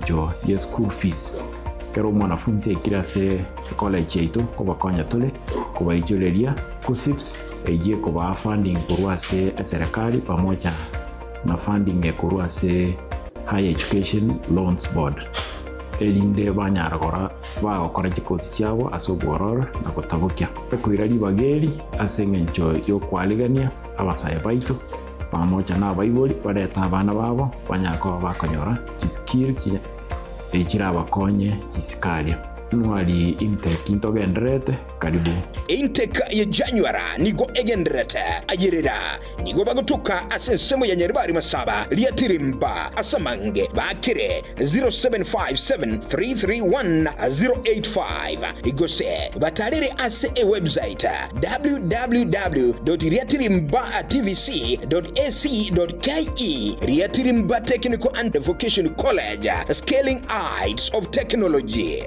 eng'encho ye school fees. Ekero omwanafunsi aikire ase ecollege yaito nkobakonya tore kobaichoreria KUCCPS eyio ekobaa funding korwa ase eserekari pamoja na funding ekorwa ase Higher Education Loans Board erinde banyara gora bagokora chikosi chiabo ase obwororo na gotabokia. Ekoira ribaga eri ase eng'encho y'okwarigania abasae baito pamoja na abaibori barete abana babo banyare koba bakonyora chiskill chirabakonye isiko aria. Nwari intake ntogendererete, karibu. Intake ya January nigo egendererete ayerera nigo bagotoka ase ensemo ya Nyaribari Masaba Riatirimba ase amange bakire 0757331085 gose batarere ase ewebsite www.riatirimbatvc.ac.ke Riatirimba Technical and Vocation College, Scaling Heights of Technology.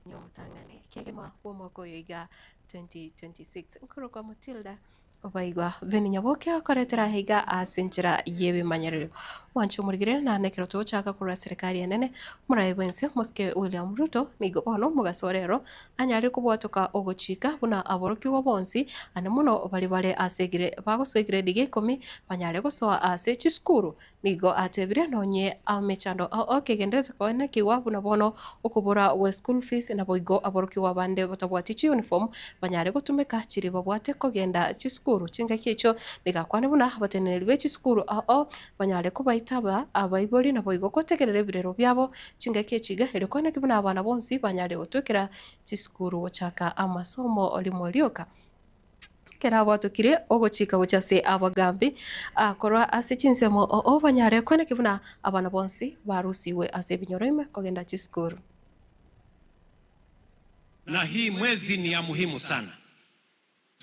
Omotang'ani kegima bw'omwaka oyo iga 2026 nkorokwa Matilda Obaigwa Beni Nyaboke okoretera iga ase enchera y'ebimanyererio. Mwanche omorigire naende ekero togochaka korwa serikali enene omoraai bwense omosike William Ruto nigo bono omogaso rero anyare kobwatoka ogochika buna aborokigwa bonsi ande mono baria bare ase bagosoa egrade ya ikomi banyare gosoa ase chisukuru Nigo atebire, Nonye emechando ao kegenderete koenekigwa buna bono okobora gwe school fees, naboigo aborokigwa bande batabwati chiuniform banyare gotumeka chiria babwate kogenda chisukuru chingaki echio. Nigo akwane buna abateneneri be chisukuru ao banyare kobaitaba abaibori naboigo gotegerera ebirero biabo chingaki echi iga erio koeneki buna abana bonsi banyare gotwekera chisukuru gochaka amasomo rimo rioka. Ekero abwatokire ogochika gochia ase abagambi, korwa ase chinsemo oo banyare kweneki buna abana bonsi barusigwe ase ebinyoro ime kogenda chisukuru. Na hii mwezi ni ya muhimu sana.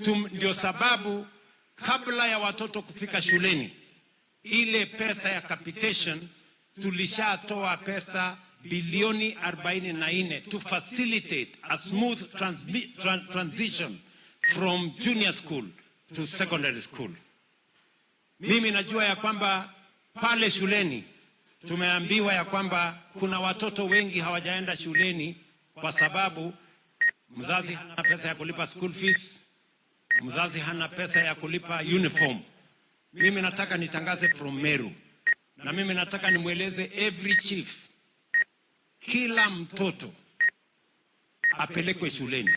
Tum, ndio sababu kabla ya watoto kufika shuleni, ile pesa ya capitation tulishatoa pesa bilioni 44 to facilitate a smooth transition from junior school to secondary school. Mimi najua ya kwamba pale shuleni tumeambiwa ya kwamba kuna watoto wengi hawajaenda shuleni kwa sababu mzazi hana pesa ya kulipa school fees, mzazi hana pesa ya kulipa uniform. Mimi nataka nitangaze from Meru, na mimi nataka nimweleze every chief, kila mtoto apelekwe shuleni.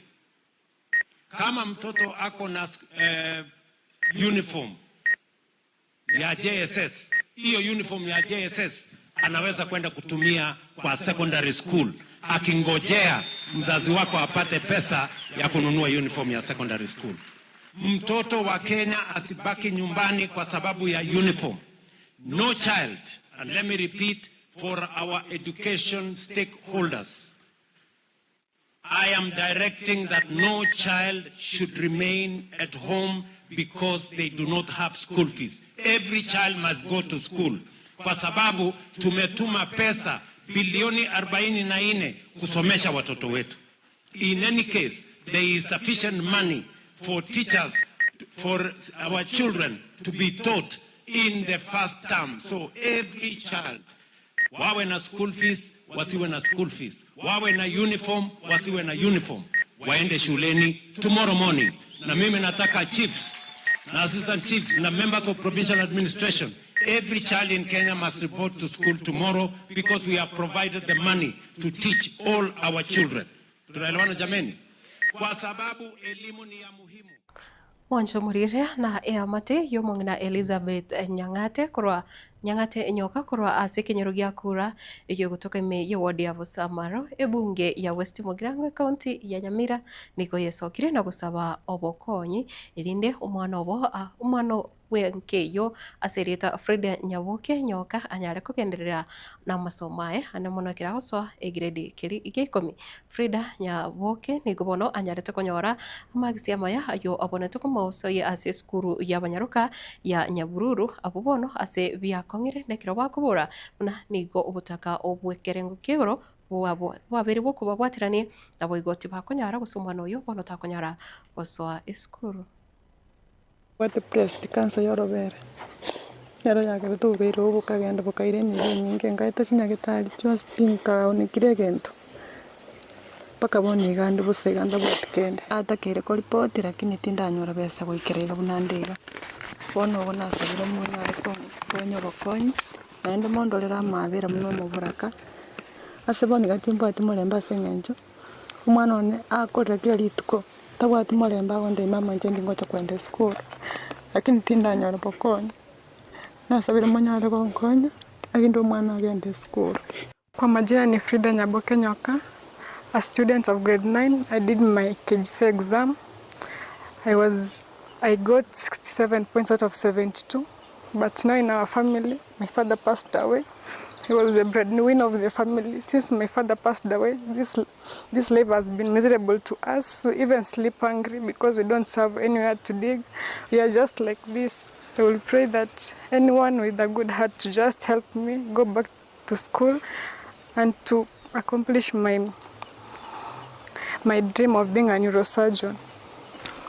Kama mtoto ako na eh, uniform ya JSS, hiyo uniform ya JSS anaweza kwenda kutumia kwa secondary school, akingojea mzazi wako apate pesa ya kununua uniform ya secondary school. Mtoto wa Kenya asibaki nyumbani kwa sababu ya uniform. No child, and let me repeat for our education stakeholders, I am directing that no child should remain at home because they do not have school fees. Every child must go to school, kwa sababu tumetuma pesa bilioni 44 kusomesha watoto wetu. In any case, there is sufficient money for teachers, for our children to be taught in the first term. So every child wawe na school fees, wasiwe na school fees, wawe na uniform, wasiwe na uniform, waende shuleni tomorrow morning. Na mimi nataka chiefs na assistant chiefs na members of provincial administration, every child in Kenya must report to school tomorrow because we have provided the money to teach all our children. Tunaelewana jameni? Kwa sababu elimu ni ya muhimu. Mwanche omorire na eamate y'omong'ina Elizabeth Nyang'ate korwa Nyang'ate Nyoka korwa ase ekenyoro gia Kura eyio egotoka ime y'eward ya Busamaro ebunge ya West Mugirango ecounty ya Nyamira nigo yesokire na gosaba obokonyi erinde omwana obo omwana bw'enka eyio ase erieta Frida Nyaboke Nyoka anyare kogenderera namasomo aye ande mono ekero agosoa egrade keria gia ikomi. Frida Nyaboke nigo bono anyarete konyora amagisi amaya ayio abonete komosoyia ase esukuru y'abanyaroka ya Nyabururu abwo bono ase biakong'ire nekero bakobora buna nigo obotaka obw'ekerengo kia igoro bwabeire bw'okobabwaterania naboigo tibakonyara gose omwana oyio bono takonyara gosoa esukuru. Bwate breast cancer y'orobere, nero yagerete obobeire obo bokagenda bokaira emiaka eminge, nkaeta chinyagetari chionsi pi nkaonekire egento, mpaka bono iga ande bosa iga ntabwati kende. Natakeire koripoti lakini tindanyora besa goikera iga buna nde iga, bono obo nasabire omonyare konkonya obokonyi, naende mondorere amaabera buna omoboraka, ase bono iga timbwati morembe ase eng'encho. Omwana one akorera kera rituko, tabwati morembe agontebia mama inche ndingocha kogenda esukuru, lakini tindanyora bokonyi, nasabire monyare gonkonya, erinde omwana agende esukuru. Kwa majina ni Frida Nyaboke Nyoka, a student of grade 9. I did my KGSE exam. I was I got 67 points out of 72. But now in our family, my father passed away. He was the breadwinner of the family. Since my father passed away, this this life has been miserable to us. We even sleep hungry because we don't have anywhere to dig. We are just like this. I will pray that anyone with a good heart to just help me go back to school and to accomplish my my dream of being a neurosurgeon.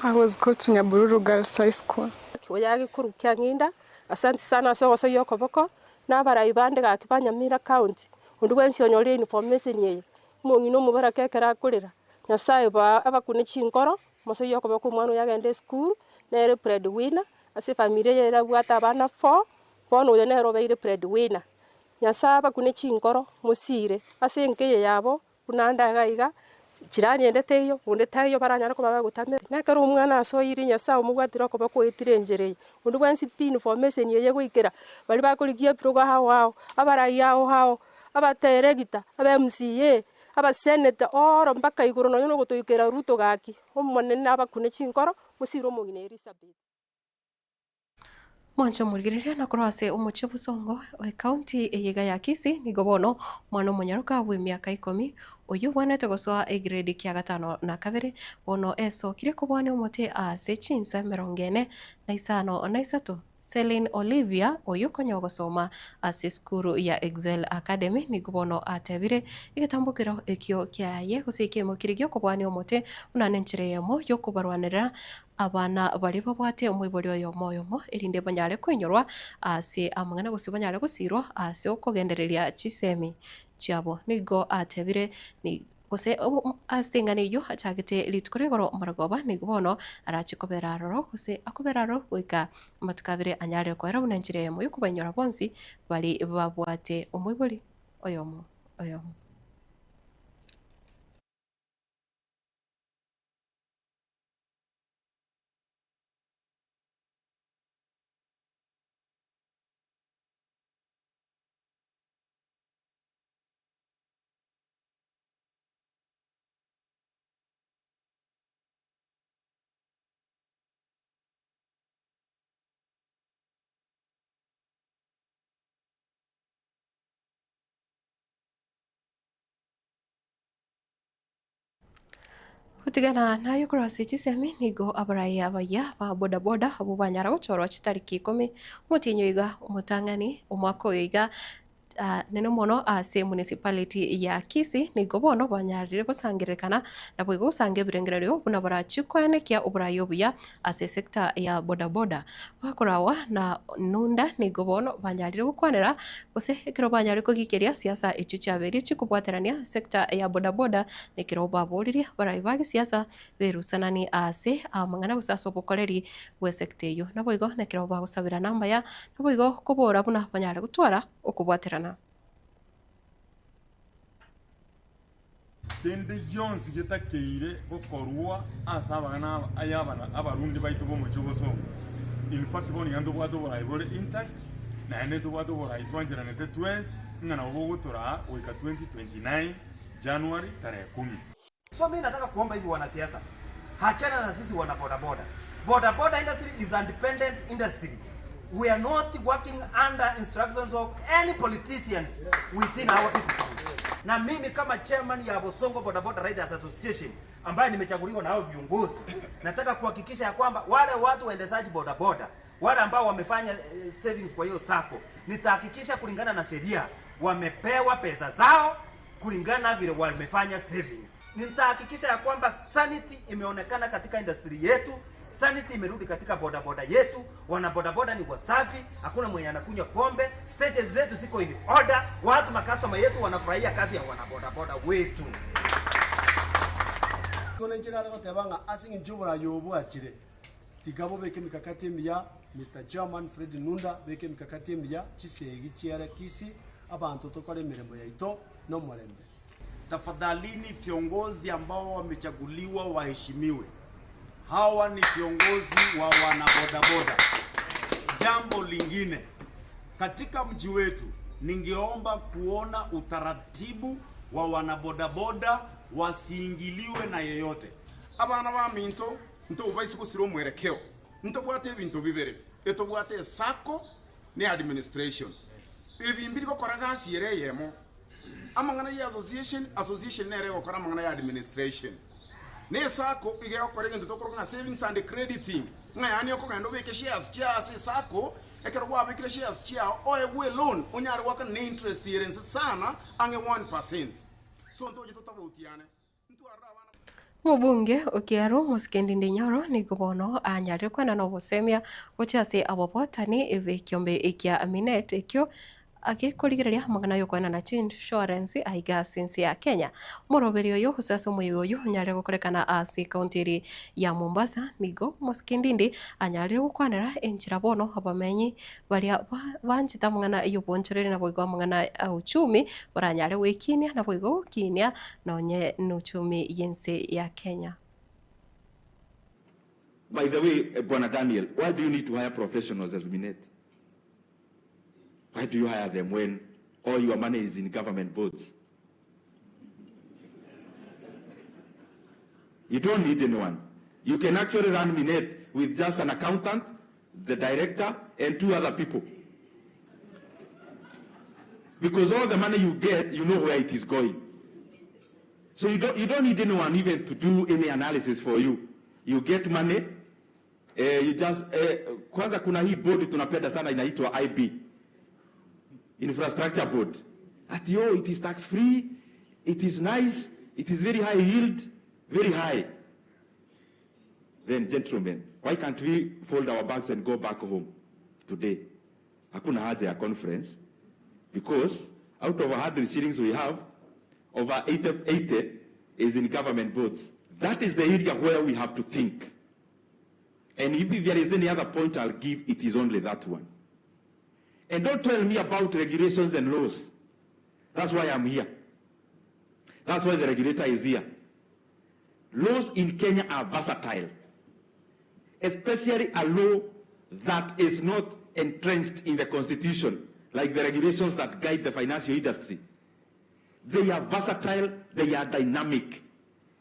I was called to Nyabururu Girls High School. Oyo agekuru kia ng'inda, asante sana ase ogosoyia okoboko, na abarai bande gaki ba Nyamira county, onde bwensi onyorire information eye, omong'ina omoboraka ekero akorera, Nyasaye ba abakune chinkoro, mosoyie okoboko omwana oyo agende esukuru, nere bread winner, ase efamiri eye erabwate abana four, bono oyo nere obeire bread winner. Nyasaye abakune chinkoro, mosire, ase enka eye yabo, buna ande iga iga, jirani ende teiyo, onde taiyo baranyare koba bagotamera. Na ekero omwana asoire Nyasaye omobwatire okoboko oetire enchera eye, onde bwensi pi information eye goikera, baria bakorigia ebirogo ao ao, abarai ao ao, abateregita, aba MCA, abaseneta, oro mpaka igoro nonye na ogotoikera Ruto gaki, omonene abakune chinkoro, mosire omong'ina Elizabeth. Mwanche omorigereria na korwa ase omochie Bosongo ekaunti eye iga ya Kisii nigo bono omwana omonyaroka bw'emiaka ikomi oyio obwenerete gosoa egrade kia gatano na kabere bono esokire kobwania omote ase chinsa emerongo ene na isano na isato. Celine Olivia oyio konya ogosoma ase esukuru ya Excel Academy nigo bono atebire egetambokero ekio kiaye gose ekiimo keria giokobwania omote buna nenchera eyemo yokobarwanerera Abana baria babwate omoibori oyomo oyomo, erinde banyare koinyorwa ase amang'ana gose banyare gosiirwa ase okogendereria chisemi chiabo. Nigo atebire, gose ase eng'ana eyio achagete rituko ria igoro morogoba, nigo bono arache kobera aroro, gose akobera aroro goika amatuko abere anyare koera buna enchera eyemo y'okobainyora bonsi baria babwate omoibori oyomo oyomo. Gotigana naye korwa ase chisemi nigo abarai abayia ba bodaboda abwo banyara gochorwa chitariki ikomi omotienyi oiga omotang'ani omwaka oyo iga. Nene mono ase municipality ya Kisii nigo bono banyarire gosangererekana naboigo gosanga ebirengererio buna barachie koenekia oborai obuya ase esector ya bodaboda. Bakorawa na Nunda nigo bono banyarire gokwanera gose ekero banyarire kogikeria siasa echio chiabeire chikobwaterania sector ya bodaboda nekero baboririe abarai ba gesiasa berusananie ase amang'ana gose ase obokoreri bw'esector eyio. Naboigo nekero bagosabera amaya naboigo kobora buna banyare gotwara okobwaterana. Kende gionsi getakeire gokorwa ase abana aba aye abana abarundi baito b'omochie obosongo. In fact bono iga ntobwate oborai bore intact, naende ntobwate oborai twancheranete twensi ng'a nabo bogotoraa goika 2029 January tarehe kumi. So mi nataka kuomba hivi wanasiasa, achana na sisi wana bodaboda. Bodaboda industry is an independent industry. We are not working under instructions of any politicians within our institute. Na mimi kama chairman ya Bosongo Bodaboda Riders Association ambaye nimechaguliwa na hao viongozi, nataka kuhakikisha ya kwamba wale watu waendeshaji bodaboda wale ambao wamefanya eh, savings kwa hiyo sako, nitahakikisha kulingana na sheria wamepewa pesa zao kulingana vile wamefanya savings. Nitahakikisha ya kwamba sanity imeonekana katika industry yetu, sanity imerudi katika bodaboda yetu. Wana bodaboda ni wasafi, hakuna mwenye anakunywa pombe, stages zetu ziko in order, watu makastoma yetu wanafurahia kazi ya wanabodaboda wetu. Igo ninche nare goteba ng'a ase eng'encho y'oboraai obo bwachire, tiga bobeke emikakati emiya, Mister Chairman Fred Nunda, beka emikakati emiya, chisegi chiere Kisii, abanto tokore emeremo yaito nomorembe. Tafadhalini viongozi ambao wamechaguliwa waheshimiwe. Hawa ni viongozi wa wanabodaboda. Jambo lingine, katika mji wetu ningeomba kuona utaratibu wa wanabodaboda wasiingiliwe na yeyote. Abana baminto, ntobaise gosira omwerekeo, ntobwate ebinto bibere, etobwate esacco ne administration. Ebi mbiri gokora gasi ere eyemo. Amang'ana ya association, association nere egokora amang'ana ya administration. Ne esacco iga egokora egento tokoroka ng'a savings and crediting, ng'a yaani okogenda obeke shares chiao ase esacco, ekero gwabekire shares chiao oegwe eloan onyare goakana ne interest ere nse sana ang'e 1%. So ntoche totaboutiane. Omobunge o Kiaru Mosike Ndindi Nyoro nigo bono anyarire kwenana obosemia gochia ase ababwatani b'ekiombe ekia Minet ekio agekorigereria amang'ana y'okoenana chiinsurance aiga ase ense ya Kenya. Omoroberi oyo gose ase omoyega oyio onyarire gokorekana ase ekaunti eri ya Mombasa nigo Mosike Ndindi anyarire gokwanera enchera bono abamenyi Baria banchete amang'ana y'obonchoreri naboigo amang'ana a uchumi baranyare gwekinia naboigo gokinia nonye n'uchumi y'ense ya Kenya. By the way, Bwana Daniel, why do you need to hire professionals as Minet? Why do you hire them when all your money is in government boards? You don't need anyone. You can actually run Minet with just an accountant, the director, and two other people. Because all the money you get, you know where it is going. So you don't, you don't need anyone even to do any analysis for you. You get money, eh, you just, eh, kwanza kuna hii board tunapenda sana inaitwa IB. Infrastructure Board. Ati oh, it is tax free, it is nice, it is very high yield, very high. Then gentlemen, why can't we fold our bags and go back home today? Hakuna haja ya conference because out of 100 shillings we have, over 80, 80 is in government boards. That is the area where we have to think. And if there is any other point I'll give, it is only that one. And don't tell me about regulations and laws. That's why I'm here. That's why the regulator is here. Laws in Kenya are versatile, especially a law that is not entrenched in the constitution, like the regulations that guide the financial industry. They are versatile, they are dynamic.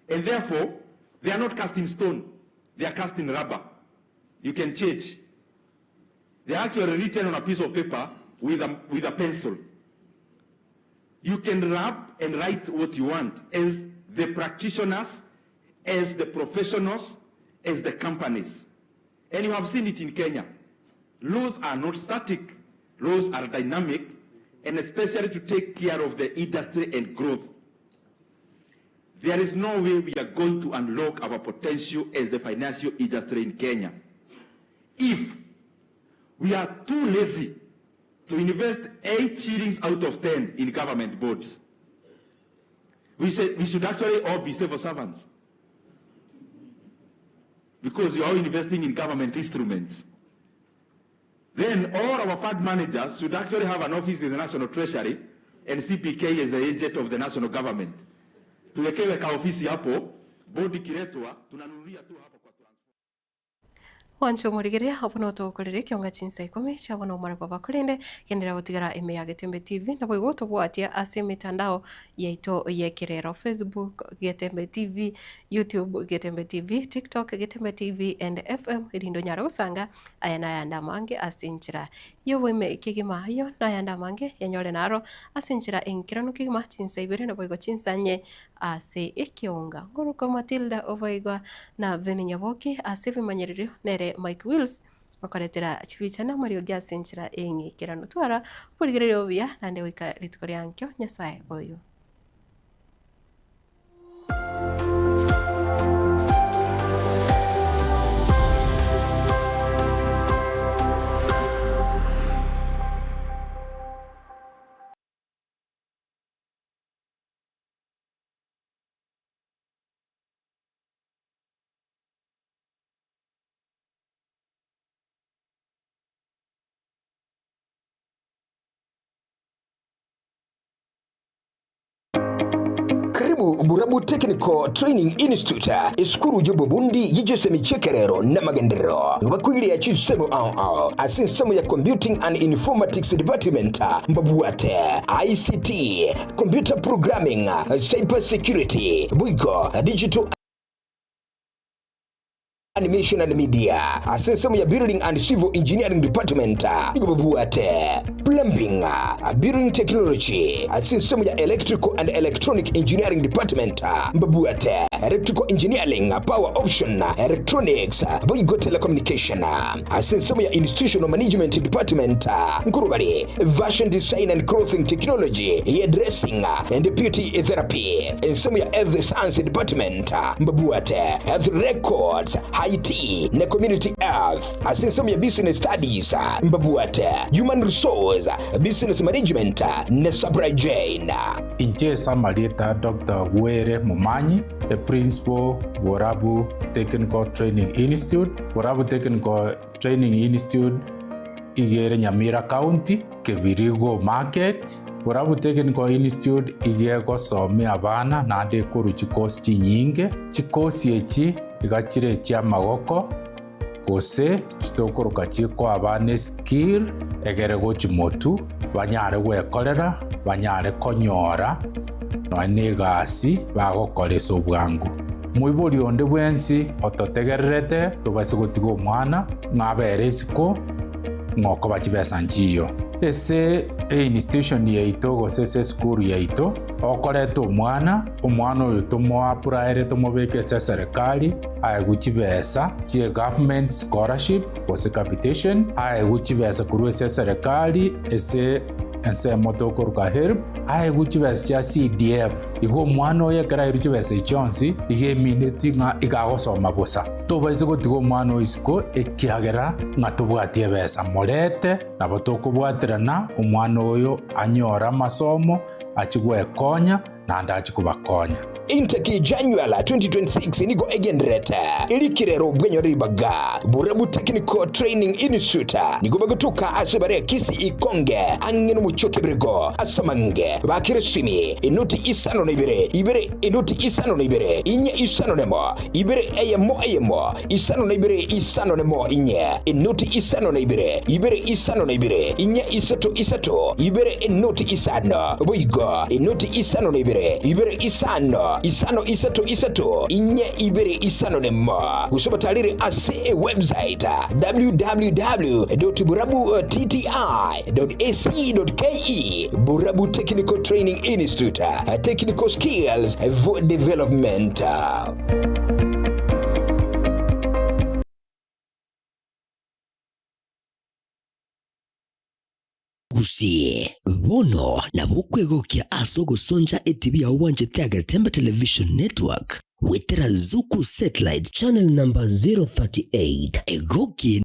And therefore, they are not cast in stone, they are cast in rubber. You can change. They are actually written on a piece of paper with a, with a pencil. You can rub and write what you want as the practitioners, as the professionals, as the companies. And you have seen it in Kenya. Laws are not static, laws are dynamic, and especially to take care of the industry and growth. There is no way we are going to unlock our potential as the financial industry in Kenya if we are too lazy to invest 8 shillings out of 10 in government boards. We, should, we should actually all be civil servants because you are all investing in government instruments. Then all our fund managers should actually have an office in the National Treasury and CPK is the agent of the national government. Tuwekewe ka ofisi hapo, bodi kiletwa, tunanunulia tu hapo kwa Gwancha omorigereria, obwo notogokorera ekionga chinsa ikomi chiabo na omorabwo bakorende, genderera gotigara ime ya Getembe TV, naboigo tobwatie ase emetandao yaito y'ekerero, Facebook Getembe TV, YouTube Getembe TV, TikTok Getembe TV and FM, erinde onyare gosanga aya na ayande amange ase enchera y'oboime kegima. Ayio na ayande amange yanyore naro ase enchera enkeranu kegima chinsa ibere naboigo chinsa inye ase ekeonga. Ngorokwa Matilda oboigwa na Benny Nyaboke ase ebimanyererio nere Mike Wills okoretera chibicha na amariogi ase enchera eng'ikeranu. Twara oborigereria obuya naende goika rituko ria nkio Nyasae oyo. Karibu Burabu Technical Training Institute, esukuru y'obobundi y'echisemi chi'ekerero n'amagenderero. Bakoiria chinsemo ao ao ase ensemo ya Computing and Informatics Department mbabwate ICT, Computer Programming, Cyber Security, boigo Digital Animation and Media. Ase ensemo ya Building and Civil Engineering Department nigo babwate Plumbing, Building Technology. Ase ensemo ya Electrical and Electronic Engineering Department mbabwate Electrical Engineering, Power Option, Electronics, boigo Telecommunication. Ase ensemo ya Institutional Management Department nkorobare Fashion Design and Clothing Technology, Hairdressing and Beauty Therapy. Ensemo ya Health Science Department mbabwate Health Records, IT na Community Health. Ase ensemo ya Business Studies mbabwate Human Resource, Business Management na Supply Chain. Inche ase amarieta Doctor Were Momanyi, the Principal, Borabu Technical Training Institute. Borabu Technical Training Institute iga ere Nyamira County, Kebirigo Market. Borabu Technical Institute iga egosomia abana naende ekorwa chikosi chinyinge. Chikosi echi iga chire echiamagoko gose chitokoroka chikoa abana eskill egere gochi motu banyare gwekorera banyare konyora nonya na egasi bagokora ase obwango. Moibori onde bwensi ototegererete tobaise gotiga omwana ng'a abere isiko ng'a okoba chibesa nchiyo. Ase einstitution yaito gose ase esukuru yaito, okoreta omwana, omwana oyo tomoapuraere tomobeke ase eserekari, aegwe chibesa chie government scholarship gose capitation, aegwe chibesa korwa ase eserekari ase ensemo tokoruka HELB, aegwe chibesa chia CDF. Igo omwana oyo ekero airwe chibesa echi chionsi, iga emineti ng'a iga agosoma bosa. Tobaisa gotiga omwana oyo isiko ekiagera ng'a tobwati ebesa. Morete nabo tokobwaterana omwana oyo anyore amasomo, achie gwekonya, naende achie kobakonya. Intake January 2026 nigo egendererete erikire bwenyore ribaga. Borabu Technical Training Institute nigo bagotoka ase bare Kisii Ikonge ang'e nomochie o Kebirigo ase amange bakire esimi enoti isano na ibere ibere enoti isano na ibere inye isano nemo ibere eyemo eyemo isano na ibere isano nemo inye enoti isano na ibere ibere isano na ibere inye isato isato ibere enoti isano boigo enoti isano na ibere ibere isano isano isato isato inye ibere isano nemo gose obatarere ase ewebsite www.burabuttti.ac.ke Burabu Technical Training Institute Technical Skills for Development. Gusii. Bono nabo okwegokia ase ogosoncha etibi yao bwanchete Agetembe Television Network goetera Zuku Satellite channel number 038. Egokie.